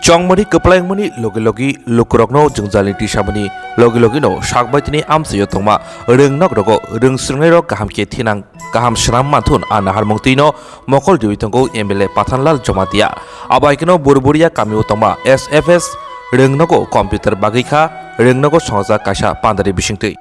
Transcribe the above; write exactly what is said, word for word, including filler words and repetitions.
Chongmani kwplai wngmani logi logi lukurokno jwngjalni tisamani logi logino sakbaitini amchaio tongma rwngnok rogo rwngsrwngnairok kaham khe thinang kaham swnam manthun a naharmung twino mokol riwi tongo M L A Pathanlal Jamatia. Abaikeno Burburia kamio tongma S F S rwngnogo computer bagwi kha rwngnogo songajak kaisa pandari bisingtwi.